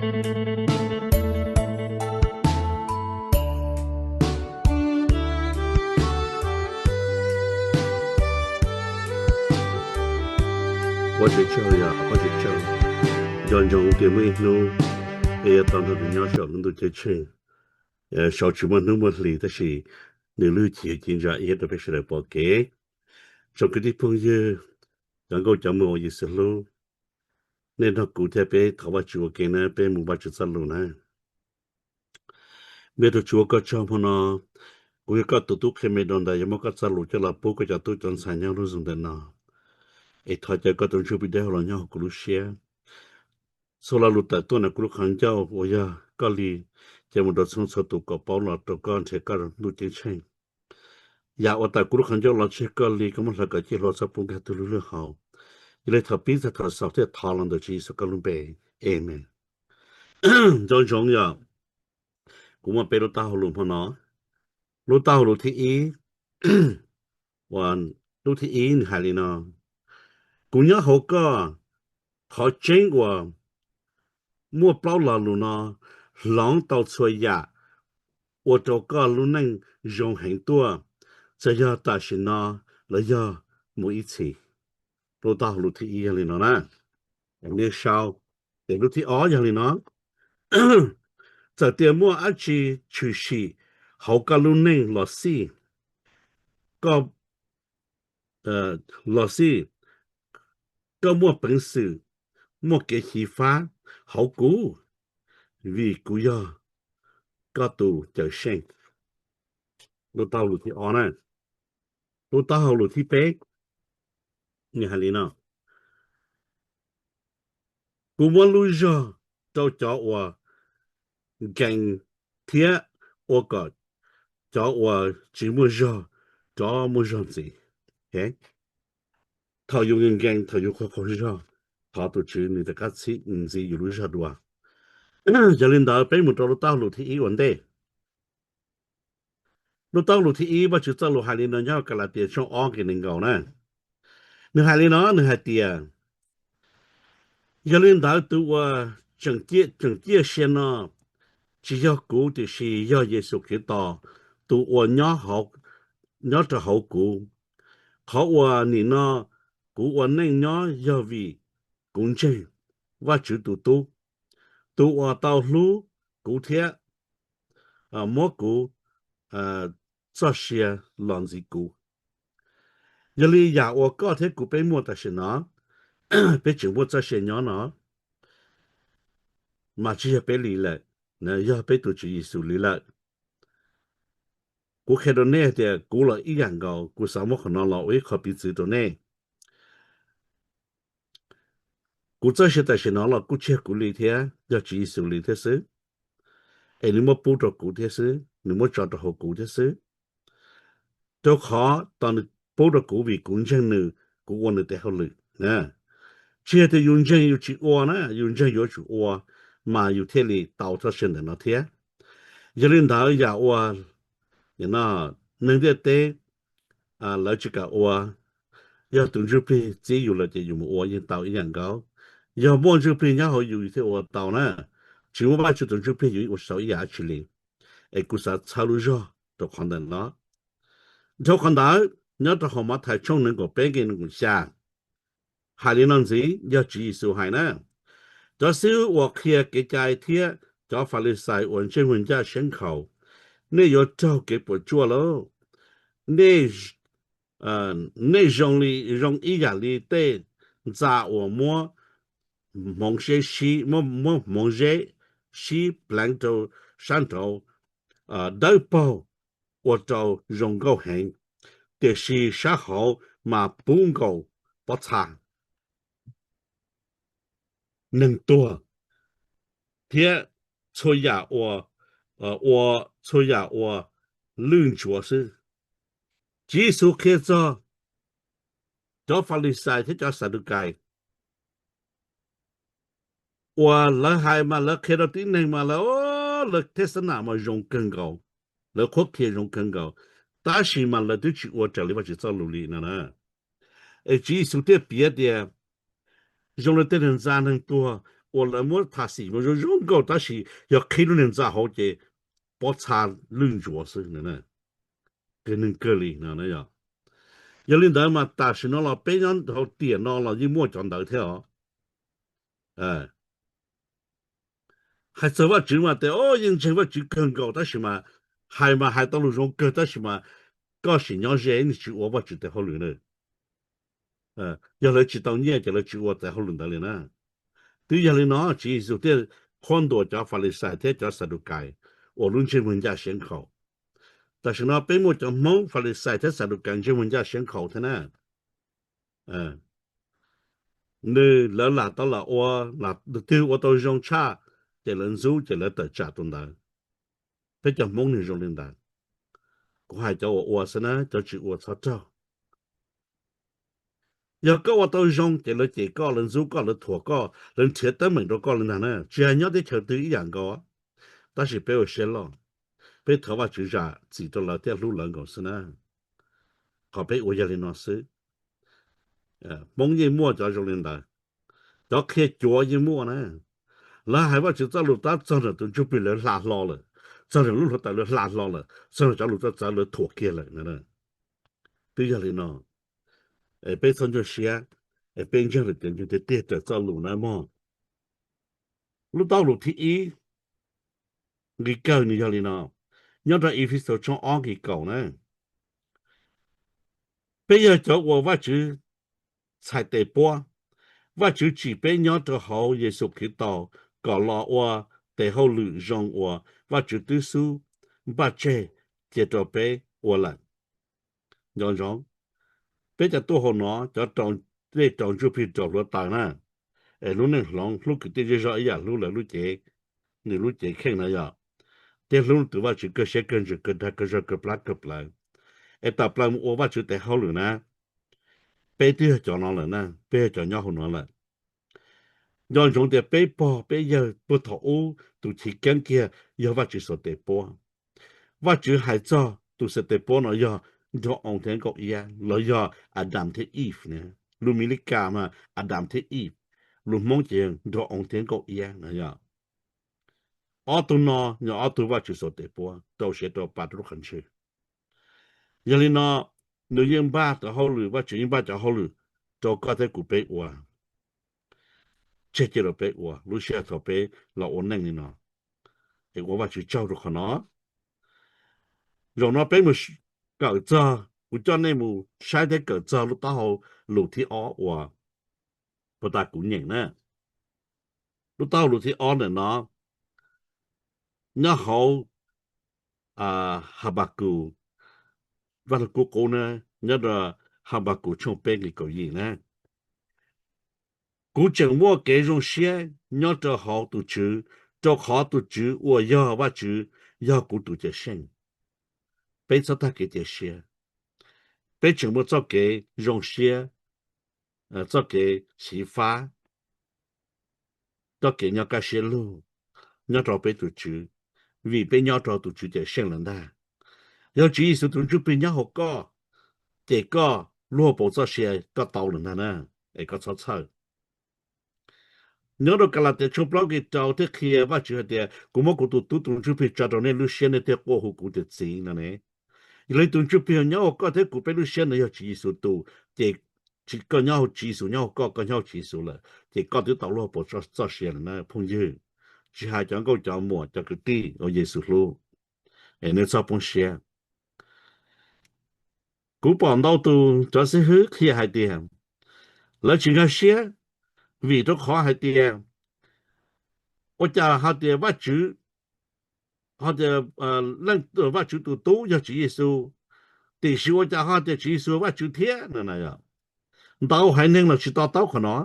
Pob tsev tsaug yog pob tsev tsaug, nco ntsoov tias muaj ib hnub peb yuav tau nrog nws nyob saum lub ntuj ceeb tsheej, saum tsis muaj hnub muaj hlis tab sis nws lub hwj chim ci ntsa iab rau peb sawv daws pom kev. Tsoom kwv tij phooj ywg, cov nkauj cov muam uas Yexus hlub, nej nrog kuv thiab peb thov Vajtswv ua ke na, peb mus Vajtswv txoj lus na. Npe tus Tswv ua koj tsaug hmo no, kuv yog koj tus tub qhia me rau ntawd yuav muab koj txoj lus coj los pub koj cov tub cov ntxhais nyob lub zos ntawm no, es thov caw koj tus Ntsuj Plig dawb huv los nyob hauv kuv lub siab. Txhua lo lus tawm tuaj ntawm kuv lub qhov ncauj uas yog koj li, ces mus rau txhua txhua tus kom paub los rau koj nrhiav koj ntuj ceeb tsheej. Yam uas tawm kuv lub qhov ncauj los tseg koj li, koj muab hlawv kom ciaj hlo txhob pub nkag tug lwj lwj hauv. Yog li thov pib txog thaum xaus thiaj thov los ntawm Tswv Yexus koj lub npe. Amees. Nco ntsoov yog kuv muaj peb lub taub hau lus hmo no. Lub taub hau lus thib ib, uas lub thib ib nws hais li no: Kuv nyob hauv koj. Qhov tseeb uas muaj plaub lo lus no hloov tau txhua yam ua rau koj lub neej zoo heev tuaj, txawm yog tam sim no los yog mus ib txhis. Lub taub hau lus thib ib yog li no na. Nej sau, ces lub thib ob yog li no: Txawm tias muaj dab tsi tshwm sim hauv koj lub neej los xij, koj los xij, koj muaj peev xwm muaj kev xyiv fab hauv kuv, vim kuv yog koj tus Cawmseej. Lub taub hau lus thib ob na. Lub taub hau lus thib peb, nws hais li no: Kuv muab lub zog rau cov uas nkees thiab ua kom cov uas tsis muaj zog rov muaj zog ntxiv. Thaum yus nkees, thaum yus qaug qaug zog, thov tus Tswv nws rov qab txhib ntxiv yus lub zog dua. Yog li ntawd peb mus rau lub taub hau lus thib ib ua ntej. Lub taub hau lus thib ib, Vajtswv txoj lus hais li no nyob Kalatias tshooj ob nqe nees nkaum na. Nws hais li no, nws hais tias: Yog li ntawd tus uas tseem ciaj sia no tsis yog kuv, tiam sis yog Yexus Khetos tus uas nyob rau hauv kuv. Qhov uas nim no kuv ua neej nyob yog vim kuv ntseeg Vajtswv tus Tub, tus uas tau hlub kuv thiab muab kuv txoj sia los ntxiv kuv. Yog li yam uas koj thiab kuv peb muaj tam sim no, peb tseem muaj txoj sia nyob no, mas tsis yog peb li lawm, yog peb tus Tswv Yexus li lawm. Kuv qhia rau nej tias kuv los ib yam nkaus, kuv xav muab qhov no los ua ib qho piv txwv rau nej. Kuv txoj sia tam sim no los kuj tsis yog kuv li thiab, yog Tswv Yexus li thiab xwb, es nws muab pub rau kuv thiab xwb, nws muab tso rau hauv kuv thiab xwb. Rau qhov tau nws pub rau kuv vim kuv ntseeg nws, kuv ua nws tes hauj lwm. Tsis yog tias yus ntseeg yus tsis ua na, yus ntseeg yuav tsum ua, mas yus thiaj li tau txoj sia ntawm no thiab. Yog li ntawd yam uas neeg ntiaj teb lawv tsis kam ua, yog tus Ntsuj Plig txib yus lawm ces yus mus ua yeej tau ib yam nkaus. Yog muaj Ntsuj Plig nyob hauv yus thiaj ua tau na, tsis muaj Vajtswv tus Ntsuj Plig yus ua tsis tau ib yam dab tsi li. Es kuv xav txhawb lub zog rau qhov ntawm no. Dhau qhov ntawd, nyob rau hauv Mathais tshooj nees nkaum peb nqe nees nkaum xya, hais li no ntxiv, yog Tswv Yexus hais na: Cov xib hwb uas qhia kev cai thiab cov Falixais uas ntsej muag ncaj siab nkhaus, nej yuav raug kev puas tsuaj lauj! Nej zoo li, zoo ib yam li tej ntxa uas muab hmoov zeb sib, muab, muab hmoov zeb sib pleev rau sab nraud, dawb paug ua rau zoo nkauj heev, tiam sis sab hauv mas puv nkaus pob txha. Neeg tuag thiab txhua yam ua, ua txhua yam ua lwj ntsuav xwb. Tswv Yexus qhia txog cov Falixais thiab cov Xadukais uas lawv hais mas lawv qhia rau tib neeg mas lawv, lawv thej xab nam mas zoo kawg nkaus, lawv qhuab qhia zoo kawg nkaus, tab sis mas lawv twb tsis ua raws li Vajtswv txoj lus li no na. Es Tswv Yexus thiaj piav tias zoo li tej neeg ntxa neeg tuag uas lawv muab tham xim zoo zoo nkauj tab sis yog qhib lub niag ntxa hauv ces pob txha lwj ntsuav xwb, kawg neeg kawg li no yog. Yog li ntawd mas tam sim no los peb nyob hauv tiam no los yeej muaj cov ntawd thiab os. Hais txog Vajtswv mas tias o yeej ntseeg Vajtswv kawg nkaus tab sis mas hais mas hais tau lus zoo kawg tab sis mas koj sim nyob ze nws tsis ua Vajtswv tes hauj lwm na. Yog lawv tsis tau nyiaj ces lawv tsis ua tes hauj lwm ntawd li na. Twb yog li no Tswv Yexus thiaj qhuab ntuas cov Falixais thiab cov Xadukais uas lub ntsej muag ncaj siab nkhaus. Tam sim no peb muaj cov Hmoob Falixais thiab Xadukais ntsej muag ncaj siab nkhaus thiab na. Nws lawv lam tau lam ua, twg ua tau zoo tshaj ces lawv ntxub ces lawv tawm tsam tus ntawd. Peb cov Hmoob nws zoo li ntawd. Kuv hais cov uas ua xwb na, cov tsis ua txhob raug. Yog koj ua tau zoo ces lawv cem koj, lawv ntxub koj, lawv thuam koj, lawv nrhiav teeb meem rau koj li ntag na. Tsis hais nyob teb chaws twg ib yam nkaus, tab sis peb ua siab loj, peb thov Vajtswv zam txim rau lawv thiaj hlub lawv nkaus xwb na. Qhov peb ua yog li no xwb. Hmoob yeej muaj cov zoo li ntawd, cov qhia cuav yeej muaj na. Lawv hais Vajtswv txoj lus tab txog nram tus ntsuj plig lawv hla hlo lawm, txog nram lub hluav taws lawv hla hlo lawm, txog nram cov lus txawv txawv lawv thuam kiag lawm. Twb yog li no, peb txhob ntsuag siab, peb ntseeg lawm tias nws tiag tiag raws txoj lus na mog. Lub tau lus thib ib nqi kawg nws yog li no, nyob rau Efexus tshooj ob nqi kaum na. Peb yog cov uas Vajtswv txhais tes puab, Vajtswv tsim peb nyob rau hauv Yexus Khetos kom los ua tes hauj lwm zoo uas Vajtswv twb xub npaj tseg cia rau peb ua lawm. Nco ntsoov, peb cov tuaj hauv no cov rau, tej rau ntsuj plig rau hluav taws na, es lub neej hloov hlub kwv tij zej zog ib yam hlub lawv lub cev, nws lub cev kheej na yog, thiab hlub tus Vajtswv kawg siab kawg ntsws kawg dag kawg zog kawg plab kawg plawv, es tawm plaws mus ua Vajtswv tes hauj lwm na. Peb twb yog cov no lawm na, peb yog cov nyob hauv no lawm. Nco ntsoov tias peb pog peb yawg puag thaum ub tus chiv keeb kiag yog Vajtswv xuas tes puab. Vajtswv hais txog tus xuas tes puab no yog nraug oo thiab nkauj iab los yog Adam thiab Eve na. Lus Mis Lis Kas mas Adam thiab Eve, lus Hmoob ces nraug oo thiab nkauj iab no yog. Ob tug no yog ob tug Vajtswv xuas tes puab rau siav rau pa rau lub qhov ntswg. Yog li no, nws yeej npaj tau hauj lwm, Vajtswv yeej npaj cov hauj lwm rau koj thiab kuv peb ua, tseg cia rau peb ua lub sij hawm thaum peb los ua neej li no. Es ua Vajtswv tsaug rau qhov no. Zaum no peb mus kawm txog, kuv coj nej mus saib thiab kawm txog lub taub hau lus thib ob uas puag ta kuv nyeem na. Lub taub hau lus thib ob ntawm no nyob hauv Habakus, Vaj Lug Kub Qub na, nyob rau Habakus tshooj peb nqi kaum yim na. Kuv tseem muaj kev zoo siab nyob rau hauv tus Tswv, rau qhov tus Tswv uas yog Vajtswv yog kuv tus cawm seej. Peb txhob tag kev cia siab. Peb tseem muaj txoj kev zoo siab, txoj kev xyiv fab, txoj kev nyob kaj siab lug nyob rau peb tus Tswv, vim peb nyob rau tus Tswv cawm seej lawm ntag. Yog Tswv Yexus tus ntsuj plig nyob hauv koj, ces koj lub hauv paus txoj sia koj tau lawm ntag na, es koj txhob txhawj. Nyob rau Kalatias tshooj plaub nqi rau thiaj qhia Vajtswv hais tias, kuv muab kuv tus tub tus ntsuj plig tso rau nej lub siab, nej thiaj quaj hu kuv tias txiv no ne. Yog li tus ntsuj plig nyob hauv koj thiab kuv peb lub siab no yog Tswv Yexus tus, ces tsis, koj nyob hauv Tswv Yexus nyob hauv koj, koj nyob hauv Tswv Yexus lawm, ces koj twb tau lub hauv paus txoj sia lawm na phooj ywg, tsis hais cov nkauj cov muam cov kwv tij uas Yexus hlub. Es nej txhob poob siab. Kuv pom ntau tus cov xib hwb qhia hais tias lawv tsis nkag siab, vim rau qhov hais tias ua cas ho tias Vajtswv, ho tias Vajtswv tus tub yog Tswv Yexus, tiam sis ua cas ho tias Tswv Yexus Vajtswv thiab no na. Ntau haiv neeg los tsis to taub qhov no,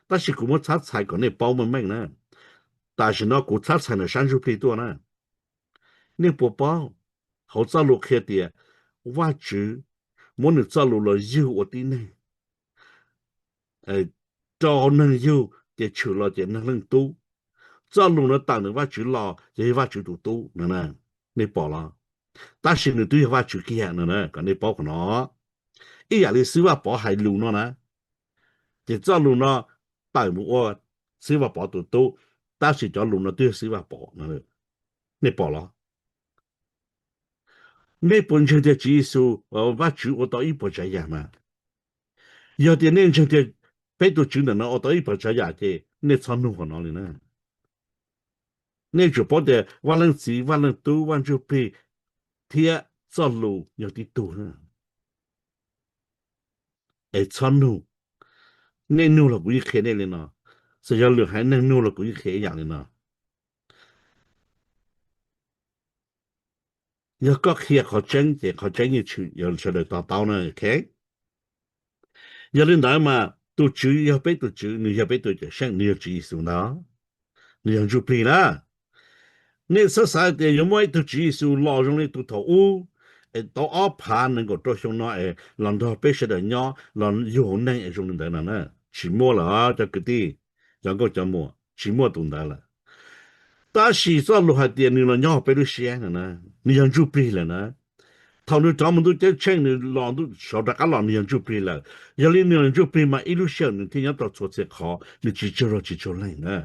tab sis kuv muab txhab txhais kom nej paub meej meej na. Tam sim no kuv txhab txhais ntawm sab ntsuj plig tuaj na. Nej puas paub, hauv txoj lus qhia tias Vajtswv muab nws txoj lus los yug ua tib neeg, rau neeg yug ces tshwm los ces neeg leej tub. Txoj lus no tawm ntawm Vajtswv los ces yog Vajtswv tus tub no, nej pom los? Tab sis nws twb yog Vajtswv kiag no, kom nej paub qhov no. Ib yam li xib hwb Vaj Pov hais lus no na, ces txoj lus no tawm mus ua Xib Vaj Pov tus tub, tab sis cov lus no twb yog Xib Vaj Pov no. Nej pom los? Nej puas ntseeg tias Tswv Yexus, Vajtswv ua tau ib puas tsav yam mas? Yog tias nej ntseeg tias peb tus Tswv ntawm no ua tau ib puas tsav yam ces nej txhob nug qhov no li na. Nej tsuas paub tias Vaj Leej Txiv, Vaj Leej Tub, Vaj Ntsuj Plig thiab txoj lus yog tib tug na. Es txhob nug. Nej nug los kuv yeej qhia nej li no. Txawm yog lwm haiv neeg nug los kuv yeej qhia ib yam li no. Yog koj qhia qhov tseeb ces qhov tseeb yeej tshwm, yog sawv daws to taub na, ok? Yog li ntawd mas tus Tswv yog peb tus Tswv, nws yog peb tus Cawm Seej, nws yog Tswv Yexus ntag, nws yog Ntsuj Plig na. Nej txhob xav tias yuav muaj ib tug Tswv Yexus los zoo li tus thaum ub es tau ob phav nees nkaum rau xyoo no es los nrog peb sawv daws nyob los yug hauv neeg es zoo li ntawd no na. Tsis muaj lawm cov kwv tij, cov nkauj cov muam, tsis muaj tus ntawd lawm. Tab sis txoj lus hais tias nws los nyob hauv peb lub siab no na, nws yog Ntsuj Plig lawm na. Thaum nws rov mus ntuj ceeb tsheej, nws los ntuj saud rov qab los, nws yog Ntsuj Plig lawm. Yog li nws yog Ntsuj Plig mas ib lub sij hawm nws thiaj nyob tau txhua txhia qhov, nws tsis tsaug zog tsis tsaug leeg na.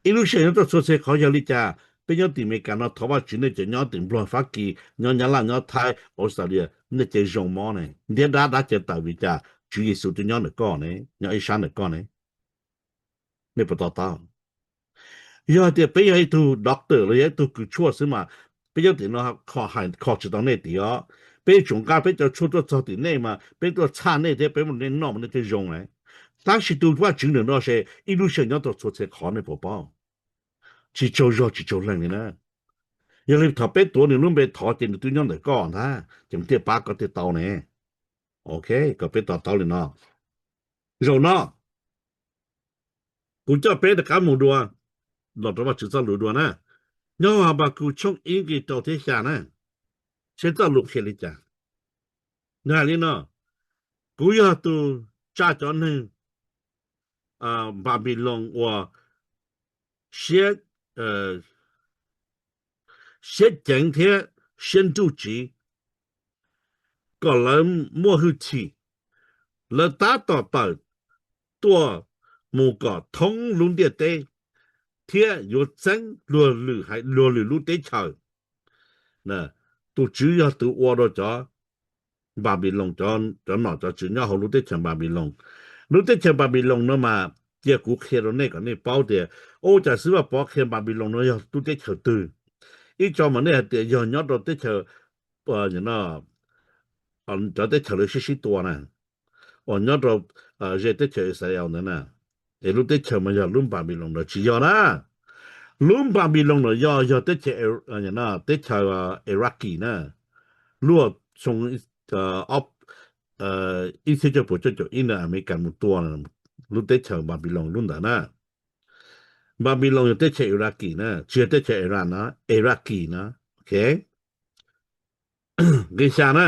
Ib lub sij hawm nyob tau txhua txhia qhov yog li cas? Peb nyob tim Amelikas no thov Vajtswv, nej cov nyob tim Nplog, Fab Kis, nyob Nyab Laj, nyob Thaib, Australia, nej ces zoo mob ne, ntiab dab dab ces tawm vim cas? Tswv Yexus twb nyob ntawm koj ne, nyob ib sab ntawm koj ne. Nej puas to taub? Yog tias peb yog ib tug doctor los yog ib tug kws tshuaj xwb mas peb nyob tim no kho hais kho tsis tau nej tim os. Peb tsuas nqa peb cov tshuaj tuaj txog tim nej mas peb tuaj txhaj nej thiab peb muab nej noj mas nej thiaj zoo lawm. Tab sis tus Vajtswv ntawm no ces ib lub sij hawm nyob tau txhua txhia qhov, nej puas paub? Tsis tsaug zog tsis tsaug leeg li na. Yog li thaum peb tuav nws lub npe thov ces nws twb nyob ntawm koj ntag, ces nws thiaj pab koj thiaj tau ne. Ok, kom peb to taub li no. Zaum no kuv coj peb rov qab mus dua, los rau Vajtswv txoj lus dua na. Nyob hauv Habakus tshooj ib nqe rau thiab xya na, seb txoj lus qhia li cas. Nws hais li no: Kuv yog tus tsa cov neeg Npanpiloos uas siab, siab ceev thiab siab nruj tsiv, kom lawv muaj hwj chim. Lawv tab tom tawm tuaj mus kom thoob lub ntiaj teb, thiab yuav txeeb luag lwm, luag lwm lub teb chaws. Tus Tswv yog tus ua rau cov Npanpiloos, cov nom cov tswv nyob hauv lub teb chaws Npanpiloos. Lub teb chaws Npanpiloos no mas cia kuv qhia rau nej kom nej paub tias, ua cas Xib Vaj Pov qhia Npanpiloos no yog lub teb chaws twg. Ib tso mas nej hais tias yog nyob rau teb chaws, cov teb chaws lawv sib sib tua na, uas nyob rau ze teb chaws Israel ntawd na, es lub teb chaws mas yog lub Npanpiloos ntawd tsis yog na. Lub Npanpiloos ntawd yog, yog teb chaws, teb chaws Iraqi na. Luaj xyoo ib txhiab cuaj puas cuaj caum ib ntawd Amelikas mus tua lub teb chaws Npanpiloos lub ntawd na. Npanpiloos yog teb chaws Iraqi na, tsis yog teb chaws Iran na, Iraqi na. Ok, nqe xya na.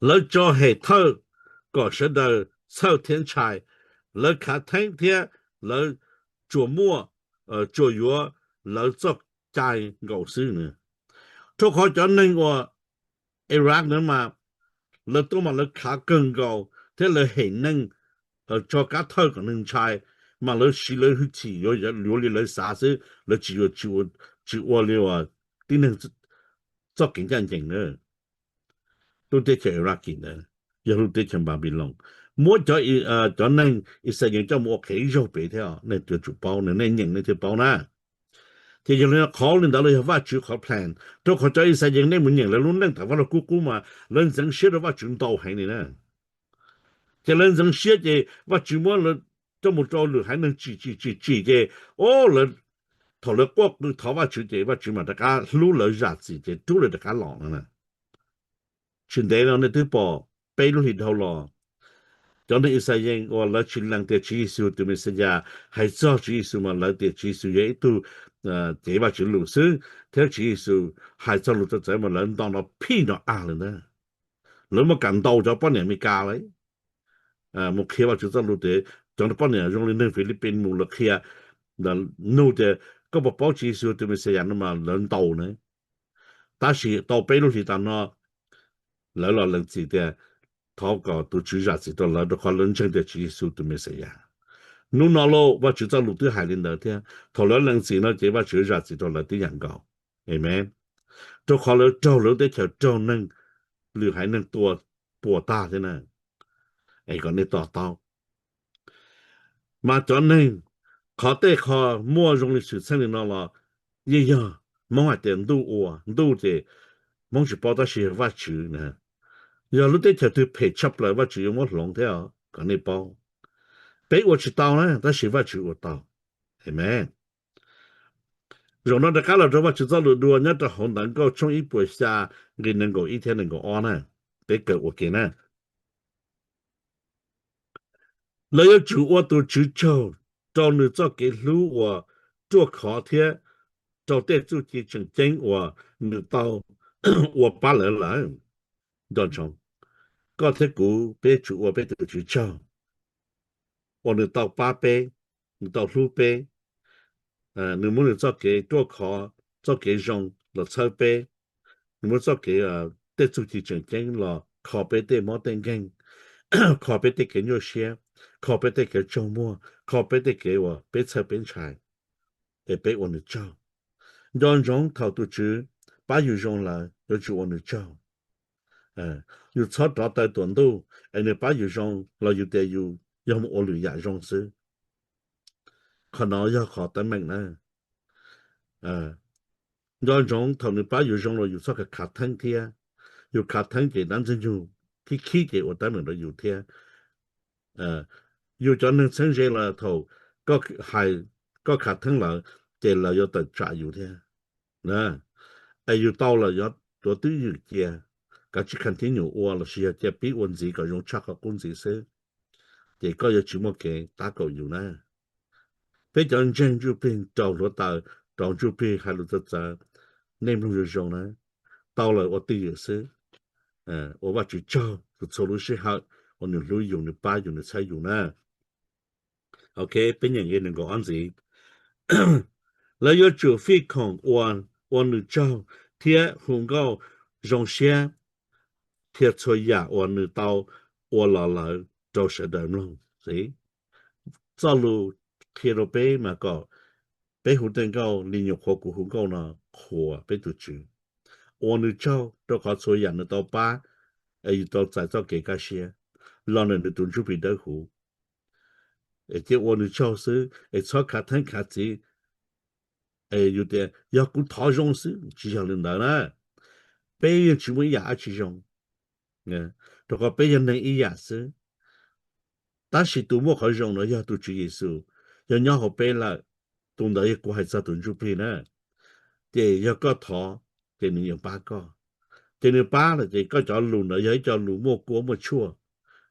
Lawv tso hem thawj kom sawv daws txhawj thiab ntshai. Lawv khav theeb thiab lawv tsuas muaj, tsuas yuav lawv txoj cai nkaus xwb. Rau qhov cov neeg uas Iraq na mas lawv tuaj mas lawv khav kawg nkaus thiab lawv hem neeg, tso kab thawj kom neeg ntshai, mas lawv siv lawv hwj chim yuav li lawv xav xwb, lawv tsis yuav, tsis ua li uas tib neeg txoj kev ncaj ncees na. Lub teb chaws Iraqi ntawd yog lub teb chaws Npanpiloos. Muab cov, cov neeg Ixayees coj mus ua qhev ib zaug pem thiab, nej yuav tsum paub, nej nyeem nej thiaj paub na. Ces yog li qhov li ntawd los yog Vajtswv qhov plan, rau qhov cov Ixayees nej mus nyeem lawv lub neej thaum Vaj Lug Kub qub mas lawv ntxeev siab rau Vajtswv ntau heev li na. Ces lawv ntxeev siab ces Vajtswv muab lawv coj mus rau lwm haiv neeg tsim tsim tsim tsim ces, o, lawv, thaum lawv quaj qw thov Vajtswv ces Vajtswv mam rov qab hlub lawv zam txim ces rub lawv rov qab los no na. Tsis ntev no nej twb pom peb lub hlis dhau los, cov neeg Ixayees uas lawv tsis lees tias Tswv Yexus tus Mexiyas, hais txog Tswv Yexus mas lawv tias Tswv Yexus yog ib tug cev Vajtswv lus xwb, thiab Tswv Yexus hais txog lus txawv txawv mas lawv nto no phij no av lawm ntag. Lawv muab kam ntaus cov poj niam Amelikas lawm, mus qhia Vajtswv txoj lus tias, cov poj niam zoo li neeg Philippines mus lawv qhia, nug tias koj puas paub Tswv Yexus tus Mexiyas no mas lawv ntaus na. Tab sis tau peb lub hlis tas no, lawv los lees txim tias thov kom tus Tswv zam txim rau lawv rau qhov lawv ntseeg tias Tswv Yexus tus Mexiyas. Hnub no lauj, Vajtswv txoj lus twb hais li ntawd thiab. Thaum lawv lees txim no ces Vajtswv zam txim rau lawv tib yam nkaus. Amen. Rau qhov lawv raug lawv lub teb chaws, raug neeg, lwm haiv neeg tua puas tag thiab na. Es kom nej to taub. Mas cov neeg, qhov tej qho muaj zoo li xwm txheej li no los yeej yog Hmoob hais tias ntuj ua, ntuj ces Hmoob tsis paub tab sis yog Vajtswv na. Yog lub teb chaws twg phem tshaj plaws Vajtswv yuav muab hloov thiab os, kom nej paub. Peb ua tsis tau na, tab sis Vajtswv ua tau. Amen. Zaum no rov qab los rau Vajtswv txoj lus dua nyob rau hauv Ntawv Nkauj tshooj ib puas xya nqe nees nkaum ib thiab nees nkaum ob na. Peb kawm ua ke na. Lawv yuav tsum ua tus Tswv tsaug rau nws txoj kev hlub uas ruaj khov thiab rau tej txuj ci tseem ceeb uas nws tau ua pab lawv lawm. Nco ntsoov, koj thiab kuv peb tsum ua peb tus Tswv tsaug uas nws tau pab peb, nws tau hlub peb. Nws muab nws txoj kev ruaj khov, txoj kev zoo los txhawb peb. Nws muab txoj kev, tej txuj ci tseem ceeb los kho peb tej mob tej nkeeg, kho peb tej kev nyuaj siab, kho peb tej kev tsaug muag, kho peb tej kev uas peb txhawj peb ntshai, es peb ua nws tsaug. Nco ntsoov thaum tus Tswv pab yus zoo lawm yuav tsum ua nws tsaug. Yus txhob rov taw tuam ntuj es nws pab yus zoo los yus tias yus yog mus ua lwm yam zoo xwb. Qhov no yog qhov teeb meem na. Nco ntsoov thaum nws pab yus zoo los yus txhob khav khav theeb thiab. Yus khav theeb ces dab ntxwg nyoog khib khib ces ua teeb meem rau yus thiab. Yus cov neeg txheeb ze los thaum koj hais, koj khav theeb lawv ces lawv yuav tawm tsam yus thiab. Es yus tau lawm yuav tuav twj ywm cia, kav tsij khaj thib nyuam ua lossis yog cia pib ua ntxiv kom zoo tshaj qhov qub ntxiv xwb, ces koj yuav tsis muaj kev tab kaum yus na. Peb cov ntseeg ntsuj plig rau hluav taws, rau ntsuj plig hais lus txawv txawv, nej mloog zoo zoo na. Tau lawm ua twj ywm xwb, ua Vajtswv tsaug txhua lub sij hawm uas nws hlub yus, nws pab yus, nws txhawb yus na. Ok, peb nyeem nqe nees nkaum ob ntxiv. Lawv yuav tsum fij khoom ua, ua nws tsaug thiab hu nkauj zoo siab qhia txhua yam uas nws tau ua los lawm rau sawv daws mloog. Txoj lus qhia rau peb mas kom peb hu tej nkauj li nyuam qhuav kuv hu nkauj no, qhuas peb tus Tswv, ua nws tsaug rau qhov txhua yam nws tau pab, es yus tau txais txoj kev kaj siab los ntawm nws tus ntsuj plig dawb huv. Es cia ua nws tsaug xwb es txhob khav theeb khav txiv. Es yus tias yog kuv thov zoo xwb, tsis yog li ntawd na. Peb yeej tsis muaj ib yam dab tsi zoo, rau qhov peb yog neeg ib yam xwb. Tab sis tus muaj qhov zoo no yog tus Tswv Yexus, yog nyob hauv peb lawm. Tus ntawd yog kuv hais txog tus ntsuj plig na. Ces yog koj thov, ces nws yeej pab koj. Ces nws pab lawm ces koj cov lus ntawd yog ib co lus muaj kua muaj tshuaj,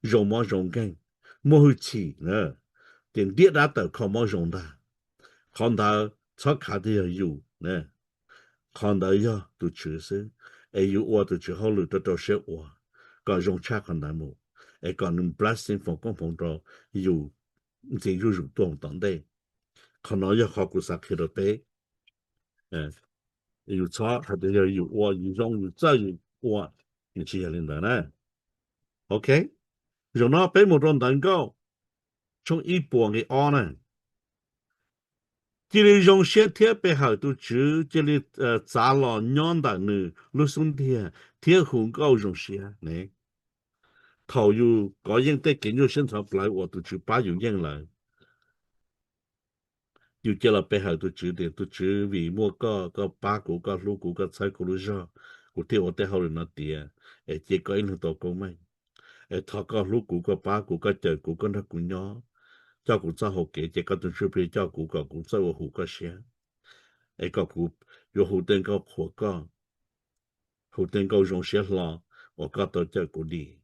zoo mob zoo nkeeg, muaj hwj chim na, ces ntiab dab tawm kho mob zoo ntag. Qhov ntawd txhob khav tias yog yus na. Qhov ntawd yog tus Tswv xwb, es yus ua tus Tswv hauj lwm rau rau siab ua kom zoo tshaj qhov ntawd mus, es kom nws blessing foom koob hmoov rau yus ntxiv zuj zus tuaj tom ntej. Qhov no yog qhov kuv xav qhia rau peb. Yus txhob hais tias yog yus ua yus zoo yus txawj yus ua, nws tsis yog li ntawd na. Ok, zaum no peb mus rau Ntawv Nkauj tshooj ib puas nqe ob na. Cia li zoo siab thiab pe hawm tus Tswv, cia li txav los nyob ntawm nws lub xub ntiag thiab hu nkauj zoo siab ne. Thaum yus kov yeej tej kev nyuaj siab ntxhov plawv uas tus Tswv pab yus yeej lawm, yus cia los pe hawm tus Tswv tias, tus Tswv, vim muaj koj, koj pab kuv, koj hlub kuv, koj txhawb kuv lub zog, kuv thiaj ua tej hauj lwm no tiav, es cia koj ib leeg tau koob meej. Es thov koj hlub kuv, koj pab kuv, koj cawm kuv, koj nrog kuv nyob, coj kuv txoj hau kev, ces koj tus ntsuj plig coj kuv kom kuv txawj ua hu koj siab, es kom kuv yuav hu tej nkauj qhuas koj, hu tej nkauj zoo siab hlo uas koj tau cawm kuv dim.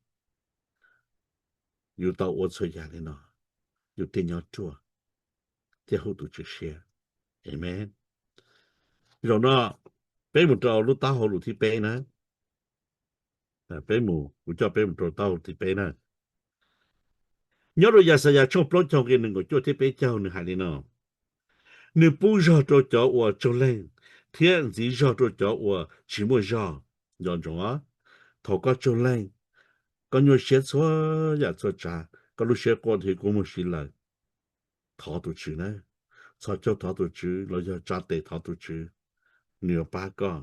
Yus tau ua txhua yam li no, yus thiaj nyob ruaj thiab hu tus Tswv siab. Amen. Zaum no peb mus rau lub taub hau lus thib peb na. Peb mus, kuv coj peb mus rau taub hau lus thib peb na. Nyob rau Yaxayas tshooj plaub caug nqe nees nkaum cuaj thiab peb caug nws hais li no: Nws pub zog rau cov uas tsaug leeg thiab ntxiv zog rau cov uas tsis muaj zog. Nco ntsoov os, thaum koj tsaug leeg, koj nyuaj siab txhua yam txhua tsav, koj lub siab quaj dhia kua muag si lawm, thov tus Tswv na, txhos caug thov tus Tswv los yog tsa tes thov tus Tswv, nws yuav pab koj,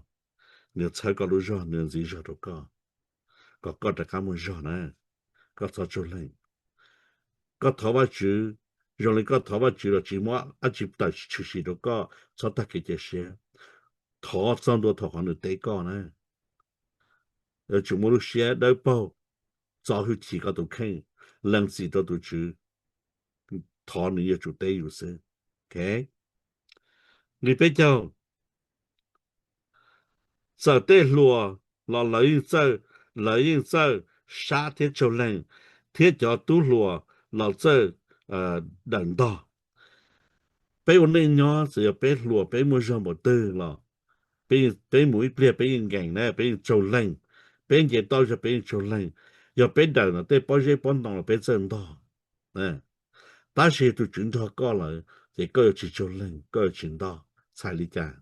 nws yuav txhawb koj lub zog, nws yuav ntxiv zog rau koj, kom koj rov qab muaj zog na. Koj txhob tsaug leeg. Koj thov Vajtswv, zoo li koj thov Vajtswv los tsis muaj dab tsi tawm tshwm sim rau koj, txhob tag kev cia siab. Thov txog ntua thaum qhov nws teb koj na. Yuav tsum muaj lub siab dawb paug, txo hwj chim koj tus kheej, lees txim rau tus Tswv, thov nws yuav tsum teb yus xwb. Nqe peb caug, txawm tej hluas los lawv yeej txawj, lawv yeej txawj sab thiab tsaug leeg, thiab cov tub hluas los txawj dawm ntog. Peb ua neej nyob txawm yog peb hluas peb muaj zog npaum twg los, peb mus ib pliag peb yeej nkees na, peb yeej tsaug leeg, peb nce toj zog peb yeej tsaug leeg. Yog peb dawm no tej pob zeb pob ntoo los peb txawj ntog. Tab sis tus Tswv nrog koj lawm ces koj yuav tsis tsaug leeg, koj yuav tsis ntog. Txhais li cas?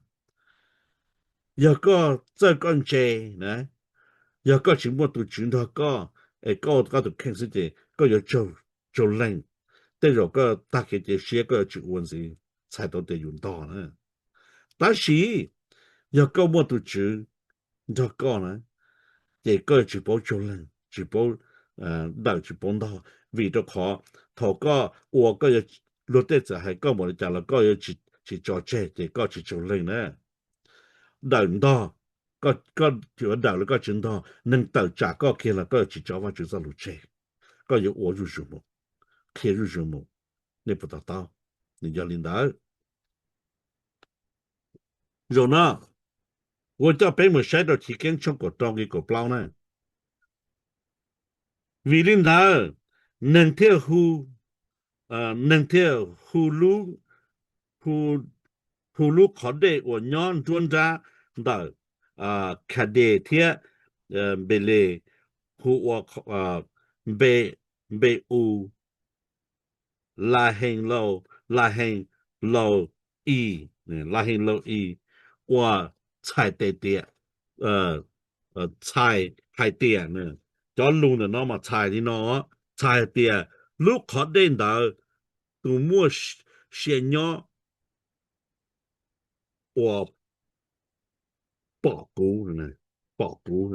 Yog koj txawj koj ntse na, yog koj tsis muaj tus Tswv nrog koj, es koj ua koj tus kheej xwb ces koj yuav tsaug leeg. Tej zaum koj tag kev cia siab koj yuav tsis ua ntxiv, txhais tau tias yus ntog na. Tab sis yog koj muaj tus Tswv nrog koj na, ces koj yuav tsis paub tsaug leeg, tsis paub dawm, tsis paub ntog, vim rau qhov thaum koj ua koj yuav, luag tej txawm hais koj npaum li cas los koj yuav tsis tso tseg ces koj tsis tsaug leeg na. Dawm ntog, koj yuav dawm los koj tsis ntog, neeg tawm tsam koj kiag los koj yuav tsis tso Vajtswv txoj lus tseg, koj yuav ua zuj zus mus, qhia zuj zus mus. Nej puas to taub? Nws yog li ntawd. Zaum no kuv coj peb mus saib rau Chiv Keeb tshooj kaum rau nqe kaum plaub na. Vim li ntawd, neeg thiaj hu, neeg thiaj hu lub, hu lub qhov dej uas nyob nruab nrab ntawm Khades thiab Npes Les hu ua Npe, Npe U, Lahees Lau, Lahees Lau I, Lahees Lau I, uas txhais tes tias, txhais hais tias, cov lus ntawm no mas txhais li no, txhais hais tias lub qhov dej ntawd tus muaj sia nyob uas pom kuv, pom kuv.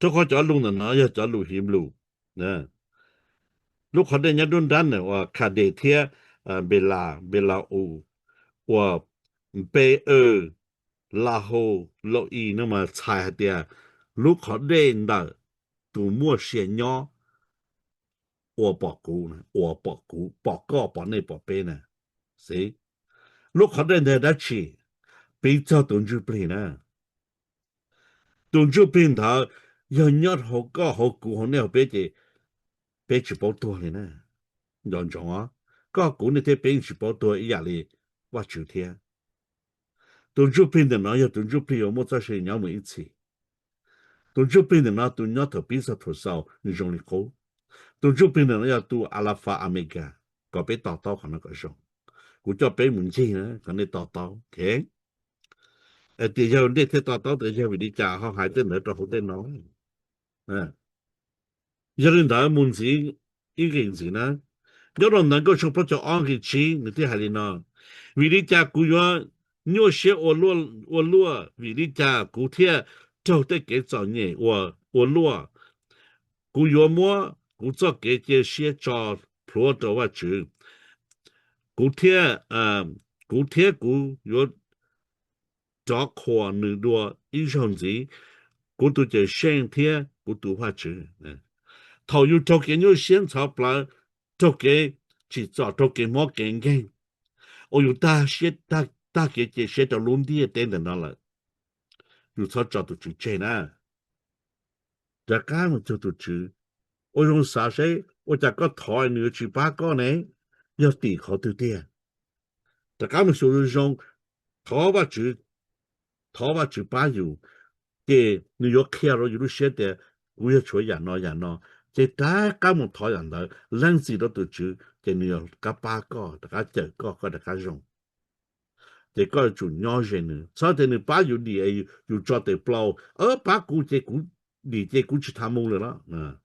Rau qhov cov lus ntawm no yog cov lus Hib Lus. Lub qhov dej nyob nruab nrab ntawm uas Khades thiab Npes Las, Npes Las U, uas Npe U, Lahees Lau I no mas txhais hais tias lub qhov dej ntawm tus muaj sia nyob uas pom kuv, uas pom kuv, pom koj, pom nej, pom peb na. Xib, lub qhov dej ntawd dab tsi? Piv txog tus ntsuj plig na. Tus ntsuj plig ntawd yog nyob hauv koj, hauv kuv, hauv nej, hauv peb ces peb tsis paub tuag li na. Nco ntsoov os, koj kuv nej thiab peb yeej tsis paub tuag ib yam li Vajtswv thiab. Tus ntsuj plig ntawm no yog tus ntsuj plig uas muaj txoj sia nyob mus ib txhis. Tus ntsuj plig ntawm no tus nyob thaum pib txog thaum xaus zoo li qub. Tus ntsuj plig ntawm no yog tus Alafas Amelikas, kom peb to taub qhov no kom zoo. Kuv coj peb mus ncig na kom nej to taub. Tias yog nej thiaj to taub tias yog vim li cas ho hais tej ntawd rau hauv tej no. Yog li ntawd mus ntxiv ib nqe ntxiv na, nyob rau ntawv Nkauj Tshooj plaub caug ob nqe tsib nws thiaj hais li no: Vim li cas kuv yuav nyuaj siab ua luaj? Vim li cas kuv thiaj raug tej kev txom nyem ua luaj? Kuv yuav muab kuv txoj kev cia siab tso plhuav rau Vajtswv. Kuv thiab, kuv thiab kuv yuav rov qhuas nws dua ib zaug ntxiv, kuv tus Cawmseej thiab kuv tus Vajtswv. Thaum yus raug kev nyuaj siab ntxhov plawv, raug kev tsim txom, raug kev mob kev nkeeg, uas yus tag kev cia siab rau lub ntiaj teb ntawm no lawm, yus txhob tso tus Tswv tseg na. Rov qab mus cuag tus Tswv, ua zoo xav seb ua cas koj thov nws yuav tsis pab koj ne, yog tim qhov twg tiag. Rov qab mus xyuas zoo zoo, thov Vajtswv, thov Vajtswv pab yus, ces nws yuav qhia rau yus lub siab tias kuv yog tshuav yam no yam no, ces rov qab mus thov yam ntawd, lees txim rau tus Tswv ces nws yuav rov qab pab koj, rov qab cawm koj, koj rov qab zoo. Ces koj yuav tsum nyob ze nws, txhob tias nws pab yus dim, yus tso tes plaws, pab kuv ces kuv dim ces kuv tsis tham mus lawm los.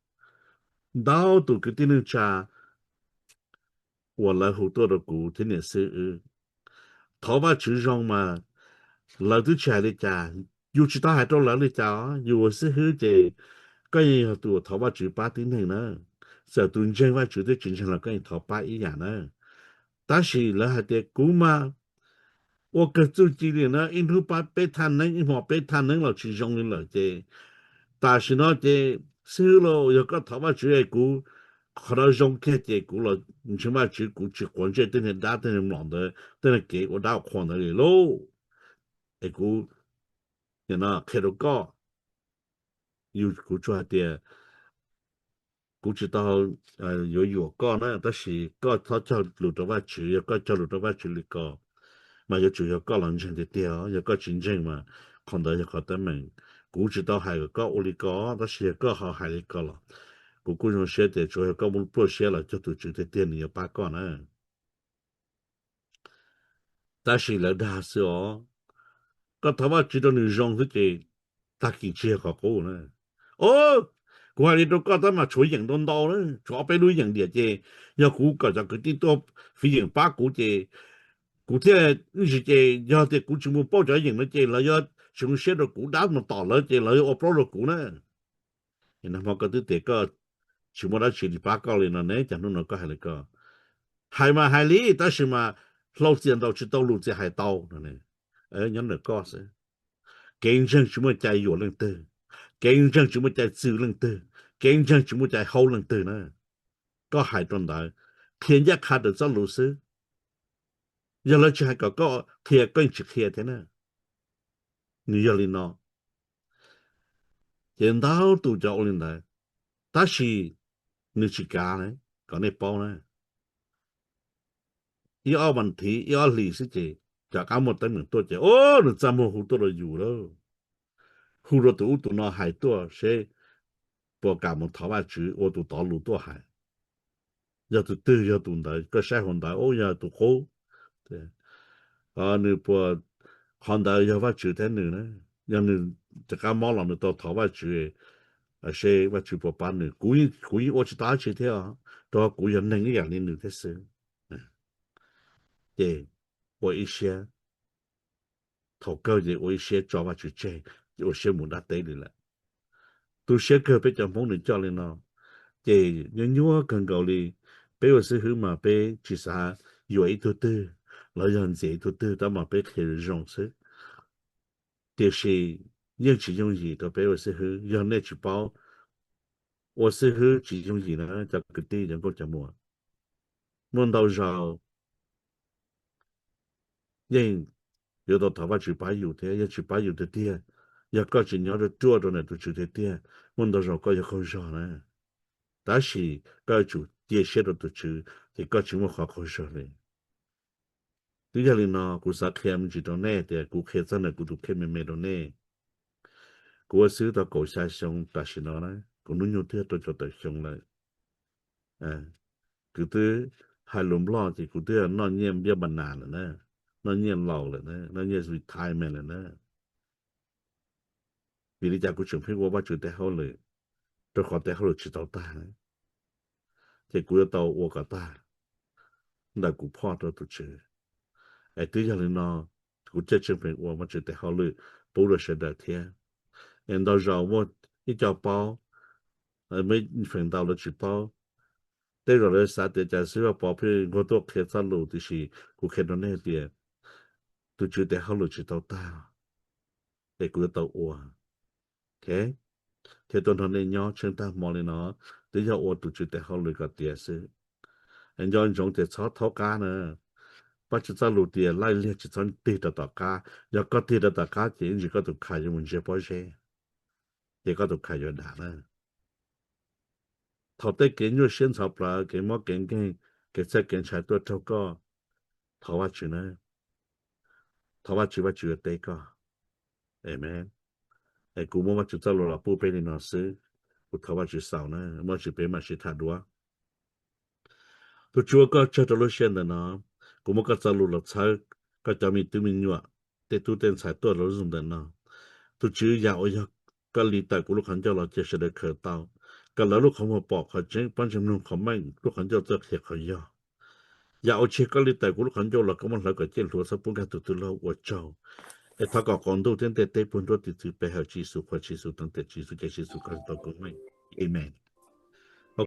Ntau tus kwv tij neej tsa uas lawv hu tuaj rau kuv thiab niam xib hwb. Thov Vajtswv zoo mas lawv twb tsis hais li cas, yus tsis tau hais rau lawv li cas os, yus ua xib hwb ces koj yeej yog tus uas thov Vajtswv pab tib neeg na. Txawm tus ntseeg Vajtswv thiab tsis ntseeg los koj yeej thov pab ib yam na. Tab sis lawv hais tias kuv mas ua kawg txuj ci li na, ib hnub pab peb thaj neeb, ib hmo peb thaj neeb los tsis zoo li lawm ces tam sim no ces xib hwb lauj, yog koj thov Vajtswv es kuv qhov no zoo kiag ces kuv los ntseeg Vajtswv, kuv tsis quav ntsej tej niag dab tej niag mlom ntawd, tej niag kev ua dab ua qhua ntawd li lauj. Es kuv qhia rau koj, yus kuv tsuas hais tias kuv tsis tau yuav yuam koj na, tab sis koj txhob cog lus rau Vajtswv, yog koj cog lus rau Vajtswv li ko mas yuav tsum yog koj los ntseeg tiag tiag, yog koj tsis ntseeg mas qhov ntawd yog qhov teeb meem. Kuv tsis tau hais kom koj ua li ko, tab sis yog koj ho hais li ko los kuv kuj zoo siab tias tsuas yog koj muaj pluaj siab los cog tus Tswv tiag tiag nws yuav pab koj na. Tab sis lawv dag xwb os. Koj thov Vajtswv rau nws zoo xwb ces tag kis tsis yog qhov qub na. O, kuv hais li rau koj tab mas tshuav yeem ntau ntau na, tshuav ob peb lub yeem diam ces yog kuv kom cov kwv tij tuaj fiv yeem pab kuv ces kuv thiaj ntsis ces yog tias kuv tsis mus pauj cov yeem no ces lawv yuav tsis zoo siab rau kuv, dab no tom lawv ces lawv yuav ua plaub rau kuv na. Nag hmo koj twb tias koj tsis muaj dab tsi li pab koj li no ne, cas hnub no koj hais li ko? Hais mas hais li, tab sis mas hlau txias ntaus tsis tau lus txias hais tau no. Nyob ntawm koj xwb. Kev ntseeg tsis muaj cai yuam leej twg, kev ntseeg tsis muaj cai txwv leej twg, kev ntseeg tsis muaj cai haub leej twg na. Koj hais rau ntawd, qhia ncaj qha raws txoj lus xwb. Yog lawv tsis hais kom koj qhia koj yeej tsis qhia thiab na. Nws yog li no. Ces ntau tus cov ua li ntawd, tab sis nws tsis kav na, kom nej paub na. Ib ob vas thiv ib ob hlis xwb ces cov qab muaj teeb meem tuaj ces o, nws txaj muag hu tuaj rau yus lawm, hu rau tus ub tus no hais tuaj seb puas kam mus thov Vajtswv ua tus tov lus tuaj hais. Yog tus twg yog tus ntawd, koj saib hauv ntawd, o, yog tus qub, nws puas, qhov ntawd yog Vajtswv thiab nws na. Yog nws rov qab mob los nws tau thov Vajtswv seb Vajtswv puas pab nws. Kuv yeej ua tsis tau dab tsi thiab, rau qhov kuv yog neeg ib yam li nws thiab xwb. Ces ua ib siab, thaum kawg ces ua ib siab tso Vajtswv tseg, ua siab mus dab teb li lawm. Tu siab kawg peb cov Hmoob nws coj li no, ces nyuaj nyuaj kawg nkaus li. Peb ua xib hwb mas peb tsis xav yuam ib tug twg los yog ntxias ib tug twg, tab mas peb qhia zoo xwb. Tiam sis yeej tsis yooj yim rau peb ua xib hwb, yog nej tsis paub, ua xib hwb tsis yooj yim na cov kwv tij cov nkauj cov muam. Muaj ntau zaus yeej yuav tau thov Vajtswv pab yus thiab, yog tsis pab yus tiag tiag, yog koj tsis nyob ruaj ruaj rau ntawm tus Tswv tiag tiag, muaj ntau zaus koj yuav qaug zog na. Tab sis koj yuav tsum cia siab rau tus Tswv ces koj tsis muaj qhov qaug zog li. Twb yog li no kuv xav qhia me ntsis rau nej tias kuv qhia txog ntawm kuv tus kheej me me rau nej. Kuv ua xib hwb tau kaum xya xyoo tam sim no na, kuv hnub nyoog twb yog rau caum tawm xyoo lawm. Kuv twb hais lus Nplog ces kuv twb yog noj nyiaj npiab npa nas lawm na, noj nyiaj laus lawm na, noj nyiaj retirement lawm na. Vim li cas kuv tseem pheej ua Vajtswv tes hauj lwm? Rau qhov tes hauj lwm tsis tau tag na, ces kuv yuav tau ua kom tag ntawm kuv phoj rau tus Tswv. Es twb yog li no, kuv thiaj tseem pheej ua Vajtswv tes hauj lwm pub rau sawv daws thiab. Es ntau zaus muaj ib co paub, feem ntau lawv tsis paub. Tej zaum lawv xav tias cas xib hwb Vaj Pov pheej nquag tuaj qhia txoj lus, tiam sis kuv qhia rau nej tias tus Tswv tes hauj lwm tsis tau tag, es kuv yuav tau ua. Thiab tuaj nrog nej nyob tsheej tag hmo li no, twb yog ua tus Tswv tes hauj lwm kom tiav xwb. Es nco ntsoov tias txhob thaub qab na. Vajtswv txoj lus tias laij liag tsis txhob tig rau tom qab, yog koj tig rau tom qab ces ib ntsis koj tus kha yuav mus ntsiag pob zeb, ces koj tus kha yuav dam na. Thaum tej kev nyuaj siab ntxhov plawv, kev mob kev nkeeg, kev txhawj kev ntshai tuaj raug koj, thov Vajtswv na, thov Vajtswv, Vajtswv yuav teb koj. Amen. Es kuv muab Vajtswv txoj lus los pub peb li no xwb, kuv thov Vajtswv xaus na, muaj tsis peb mam sib tham dua. Tus Tswv ua koj tsaug rau lub sij hawm ntawm no, kuv muab koj txoj lus los txhawb koj cov me tub me nyuam, tej tub tej ntxhais tuaj rau lub zos ntawm no. Tus Tswv, yam uas yog koj li tawm kuv lub qhov ncauj los cia sawv daws khaws tau, kom lawv lub qhov muag pom qhov tseeb, pob ntseg mloog qhov meej, lub qhov ncauj txawj qhia qhov yog. Yam uas tsis yog koj li tawm kuv lub qhov ncauj los koj muab hlawv kom ciaj hluav, txhob pub nkag tus twg loj ua tsaug. Es thov kom qaum ntuj thiab ntiaj teb puag nruab tiv txwv pe hawm Tswv Yexus, qhuas Tswv Yexus, thov ntawm Tswv Yexus, cia Tswv Yexus koj tau koob meej. Amees.